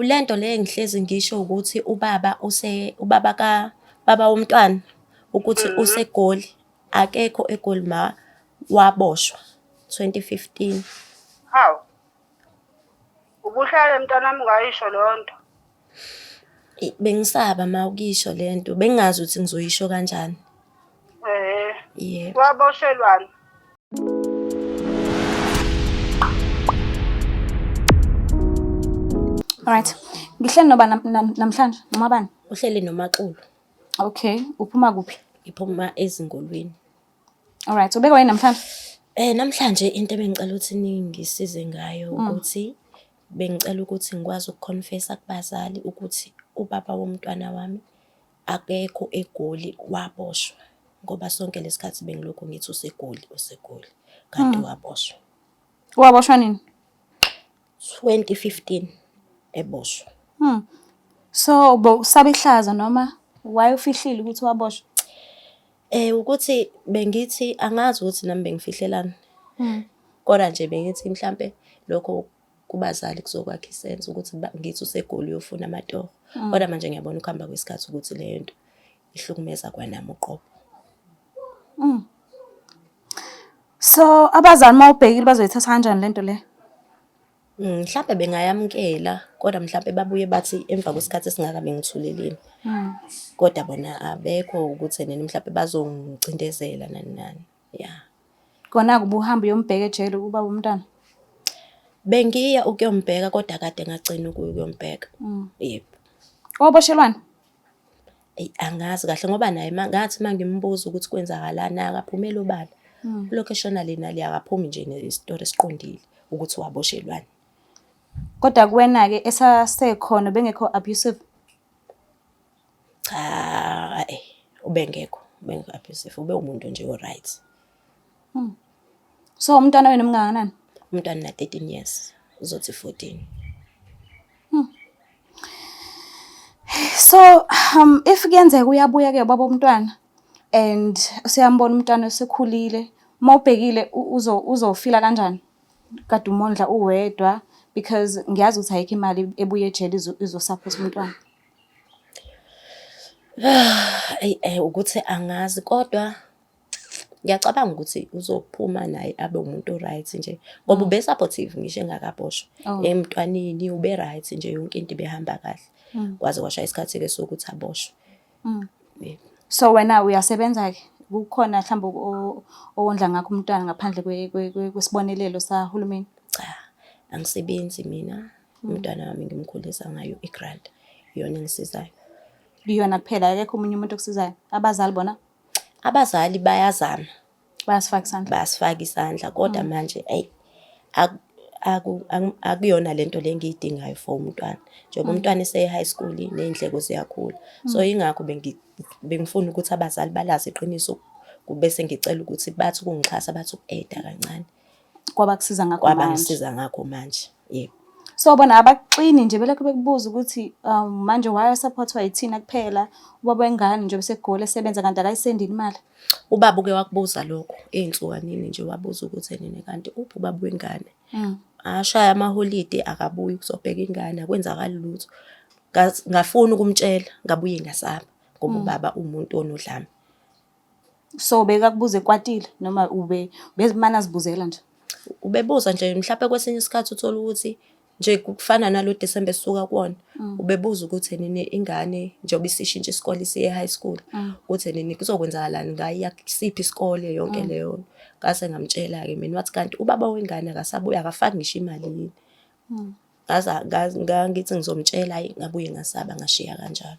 Lento le engihlezi ngisho ukuthi ubaba ubaba ka baba womntwana ukuthi useGoli, akekho eGoli ma waboshwa 2015. Hawu. Ubuhlale mntanami ungayisho leyo nto. Bengisaba ma ukuyisho le nto, bengingazi ukuthi ngizoyisho kanjani. Eh. Yebo. Waboshelwani? Alright. Ngihleli noba namhlanje noma bani? Uhleli noMaxulu. Okay, uphuma kuphi? Ngiphuma ezingolweni. Alright, ubekwa yini namhlanje? Namhlanje into ebengicela ukuthi ningisize ngayo ukuthi bengicela ukuthi ngikwazi ukuconfessa kubazali ukuthi ubaba womntwana wami akekho eGoli waboshwa ngoba sonke lesikhathi bengilokhu ngithi useGoli useGoli kanti waboshwa. Waboshwa nini? 2015 eboshwa. So usaba ihlazo noma why ufihlile ukuthi waboshwa? Ukuthi bengithi angazi ukuthi nami bengifihlelani. Kodwa nje bengithi mhlampe lokho kubazali kuzokwakha isense ukuthi ngithi useGoli uyofuna amatoho. Kodwa manje ngiyabona ukuhamba kwesikhathi ukuthi leyo nto ihlukumeza kwanami uqobo. So abazali uma ubhekile bazoyithatha kanjani lento le? Mhlampe bengayamukela kodwa mhlampe babuye bathi emva kwesikhathi esingaka bengithuleleni. Kodwa bona abekho ukuthi nini mhlampe bazongicindezela nani nani. Ya. Kona-ke ubuhamba uyombheka ejele ubaba womntwana? Bengiya ukuyombheka kodwa kade ngagcina ukuyombheka. Yebo. Waboshelwani? Eyi angazi kahle ngoba naye ngathi uma ngimbuza ukuthi kwenzakalani akaphumeli obala. Ulokhu eshona le nale akaphumi nje nesitori esiqondile ukuthi waboshelwani. Kodwa kuwena-ke esasekhona ubengekho abusive? Cha, ubengekho, ubengekho abusive, ube umuntu nje o-right. So umntwana wenu mngakanani? Umntwana una 13 years, uzothi 14. So if kuyenzeka uyabuya ke ubaba womntwana and useyambona umntwana osekhulile, uma ubhekile uzofila kanjani? Kade umondla uwedwa because ngiyazi ukuthi ayikho imali ebuye ejele izosupport umntwana. Eyi ukuthi angazi kodwa ngiyacabanga ukuthi uzophuma naye abe umuntu o-right nje ngoba ube-supportive ngisho engakaboshwa. Oh. Emntwaneni ube-right nje yonke into ibihamba kahle. Kwaze kwashaya isikhathi-ke sokuthi aboshwe. Yebo. So wena uyasebenza-ke? Kukhona mhlawumbe owondla ngakho umntwana ngaphandle kwesibonelelo sahulumeni? Cha, angisebenzi mina. Umntwana wami ngimkhulisa ngayo i-grant, iyona engisizayo. Iyona kuphela, akekho omunye umuntu okusizayo? Abazali bona? Abazali bayazama. Bayasifaka isandla. Bayasifaka isandla kodwa manje eyi akuyona lento le engiyidingayo for umntwana. Njengoba umntwana eseye high school ney'ndleko ziyakhula. So yingakho bengifuna ukuthi abazali balazi iqiniso bese ngicela ukuthi bathi ukungixhasa bathi uku-add-a kancane. Kwabakusiza ngakho manje. Kwabangisiza ngakho manje, yebo. So bona abakuxini nje belokhu bekubuza ukuthi manje why usupportwa yithina kuphela, ubaba wengane nje useGoli esebenza kanti akayisendini imali. Ubaba uke wakubuza lokho ey'nsukanini nje wabuza ukuthi nini kanti uphi ubaba wengane. Ashaya amaholide akabuyi ukuzobheka ingane akwenzakali lutho. Ngafuna ukumtshela ngabuye ngasaba ngoba ubaba uwumuntu onodlame. So bekakubuza ekwatile noma ube bezimane azibuzela nje? Ubebuza nje mhlawumbe kwesinye isikhathi uthole ukuthi nje kufana nalo December esisuka kuwona. Ubebuza ukuthi nini ingane njengoba isishintsha isikole isiye high school ukuthi nini kuzokwenzakalani ngayo iya kusiphi isikole yonke leyo nto. Ngase ngamtshela-ke mina wathi kanti ubaba wengane akasabuyi akafaki ngisho imali yini. Ngangithi ngizomtshela hhayi ngabuye ngasaba ngashiya kanjalo.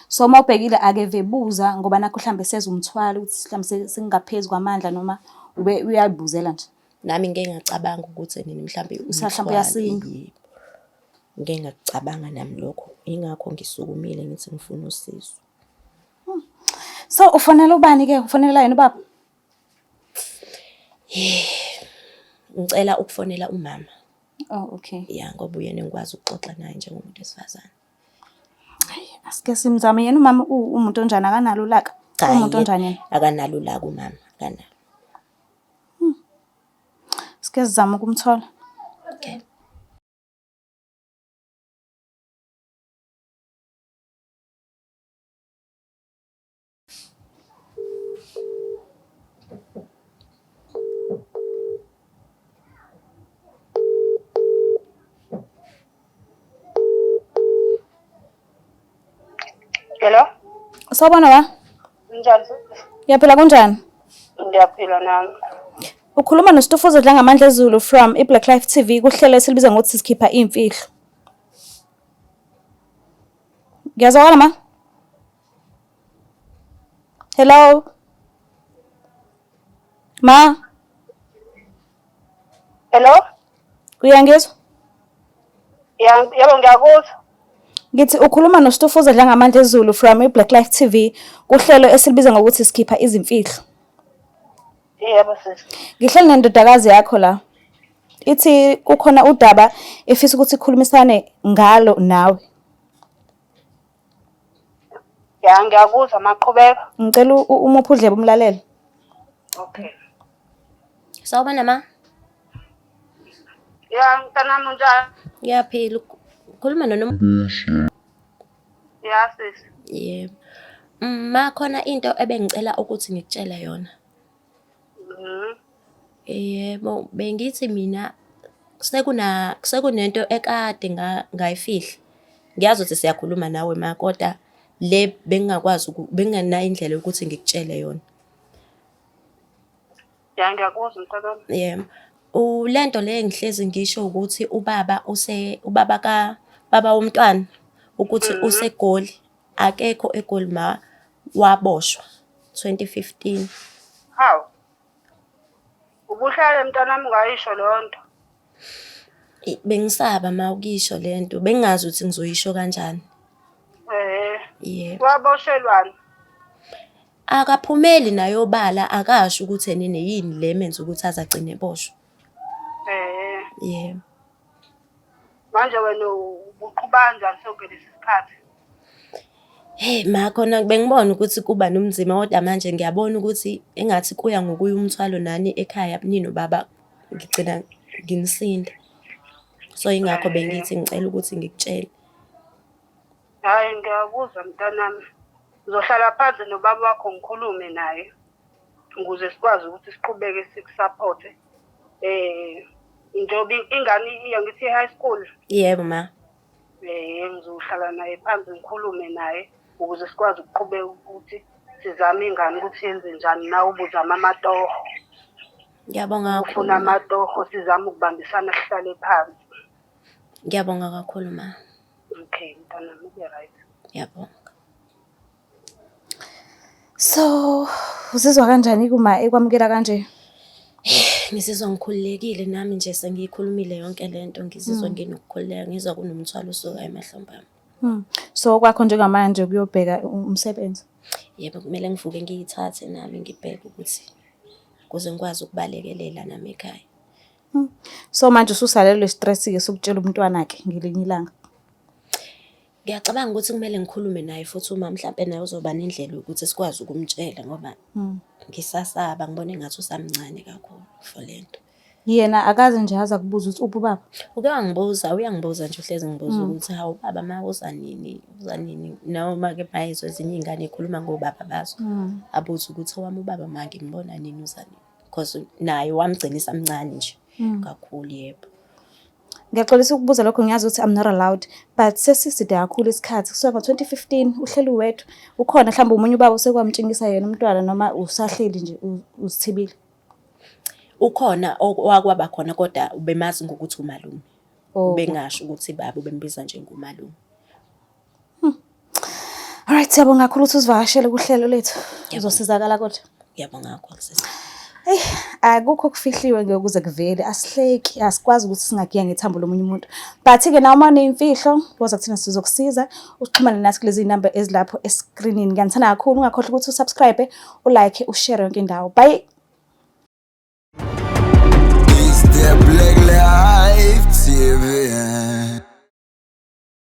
So uma ubhekile akeve ebuza ngoba nakhu mhlawumbe seza umthwalo ukuthi mhlawumbe sengingaphezu kwamandla noma ube uyayibuzela nje. Nami ngike ngacabanga ukuthi nini mhlawumbe Mhlawumbe uyasinda. Yebo. Ngike ngakucabanga nami lokho, yingakho ngisukumile ngithi ngifuna usizo. So ufonela ubani-ke? Ufonela yena ubaba? Ngicela ukufonela umama. Oh, okay. Ya, ngoba uyena engikwazi ukuxoxa naye njengomuntu wesifazane. Hayi, asike simzame yena umama umuntu onjani akanalo ulaka. Cha, Umuntu onjani yena? Akanalo ulaka umama, akanalo. Sike sizame ukumthola. Okay. Hello? Sawubona wa? Njani? Ngiyaphila kunjani? Ngiyaphila nami. Ukhuluma noStufuza Dlangamandla Zulu from iBlack Life TV kuhlelo esilibiza ngokuthi sikhipha imfihlo. Ngiyazwakala ma? Hello? Ma, Hello? uyangizwa? Ya, yebo ngiyakuzwa. Ngithi ukhuluma noStufuza Dlangamandla Zulu from iBlack Life TV kuhlelo esilibiza ngokuthi sikhipha izimfihlo. Yebo sisi. Ngihleli nendodakazi yakho la. Ithi kukhona udaba efisa ukuthi ikhulumisane ngalo nawe. Ya ngiyakuzwa maqhubeka. Ngicela umuphe udlebe umlalele. Okay. Sawubona ma. Ya mntanami unjani? Ngiyaphila. Ukhuluma noNom. Ya sisi. Yebo. Ma khona into ebengicela ukuthi ngikutshele yona. Yebo, bengithi mina sekunento ekade ngayifihla. Ngiyazi ukuthi siyakhuluma nawe ma, kodwa le bengingakwazi bengingenayo indlela yokuthi ngikutshele yona. Ya ngiyakuzwa mntanami. Yebo. Lento le engihlezi ngisho ukuthi ubaba ubaba baba womntwana ukuthi useGoli, akekho eGoli ma, waboshwa 2015. Hawu. Ubuhlale mntanami ungayisho leyo nto. Bengisaba ma ukuyisho le nto, bengingazi ukuthi ngizoyisho kanjani. Yebo. Waboshelwani? Akaphumeli naye obala, akasho ukuthi enene yini le emenza ukuthi aze agcine eboshwa. Yebo. Manje wena ubuqhuba kanjani sonke lesi sikhathi? Hey ma, khona bengibona ukuthi kuba nomzima kodwa manje ngiyabona ukuthi engathi kuya ngokuya umthwalo nani ekhaya ninobaba ngigcina nginisinda. So yingakho bengithi ngicela ukuthi ngikutshele. Hhayi ngiyakuzwa mntanami. Ngizohlala phansi nobaba wakho ngikhulume naye ukuze sikwazi ukuthi siqhubeke sikusaphothe. Njengoba ingane iya ngithi i-high school. Yebo ma. Ngizohlala naye phansi ngikhulume naye ukuze sikwazi ukuqhubeka ukuthi sizame ingane ukuthi yenze njani nawe ubuzama amatoho. Ngiyabonga kakhulu. Ufuna amatoho sizame ukubambisana sihlale phansi. Ngiyabonga kakhulu ma. Okay, mntanami ube right. Ngiyabonga. So, uzizwa kanjani kuma ekwamukela kanje? Ngizizwa ngikhululekile nami nje sengiyikhulumile yonke lento, ngizizwa nginokukhululeka, ngizwa kunomthwalo osuka emahlombe ami. So kwakho njengamanje kuyobheka umsebenzi. Yebo, kumele ngivuke ngiyithathe nami ngibheke ukuthi ukuze ngikwazi ukubalekelela nami ekhaya. So manje ususalelwe stress-ke sokutshela umntwana-ke ngelinye ilanga. Ngiyacabanga ukuthi kumele ngikhulume naye futhi uma mhlampe naye uzoba nendlela yokuthi sikwazi ukumtshela ngoba ngisasaba ngibona engathi usamncane kakhulu for le nto. Yena akaze nje aze akubuza ukuthi uphi ubaba. Uke wangibuza, uyangibuza nje uhlezi ngibuza ukuthi hawu baba ma uza nini, uza nini. Noma-ke mayezwa ezinye iy'ngane y'khuluma ngobaba bazo, abuze ukuthi owami ubaba ma ngimbona nini uza nini. Because naye wamgcina esamncane nje kakhulu yebo. Ngiyaxolisa ukubuza lokho, ngiyazi ukuthi I'm not allowed, but sesiside kakhulu isikhathi kusuka ngo-2015 uhleli wedwa. Ukhona mhlawumbe omunye ubaba osekwamtshengisa yena umntwana noma usahleli nje uzithibile? Ukhona owakwaba khona kodwa ubemazi ngokuthi umalume. Oh. Ubengasho ukuthi baba, ubembiza nje ngomalume. Alright, siyabonga kakhulu ukuthi usivakashele kuhlelo lethu. Uzosizakala kodwa. Ngiyabonga kakhulu sisi. Eyi, akukho okufihliwe ngeke kuze kuvele. Asihleki, asikwazi ukuthi singagiya ngethambo lomunye umuntu. But-ke nawe uma uneyimfihlo, woza kuthina sizokusiza. Uxhumane nathi kulezi namba ezilapho eskrinini. Ngiyanithanda kakhulu, ungakhohlwa ukuthi usubscribe, ulike, ushare yonke indawo. Bye. It's the Black Life TV.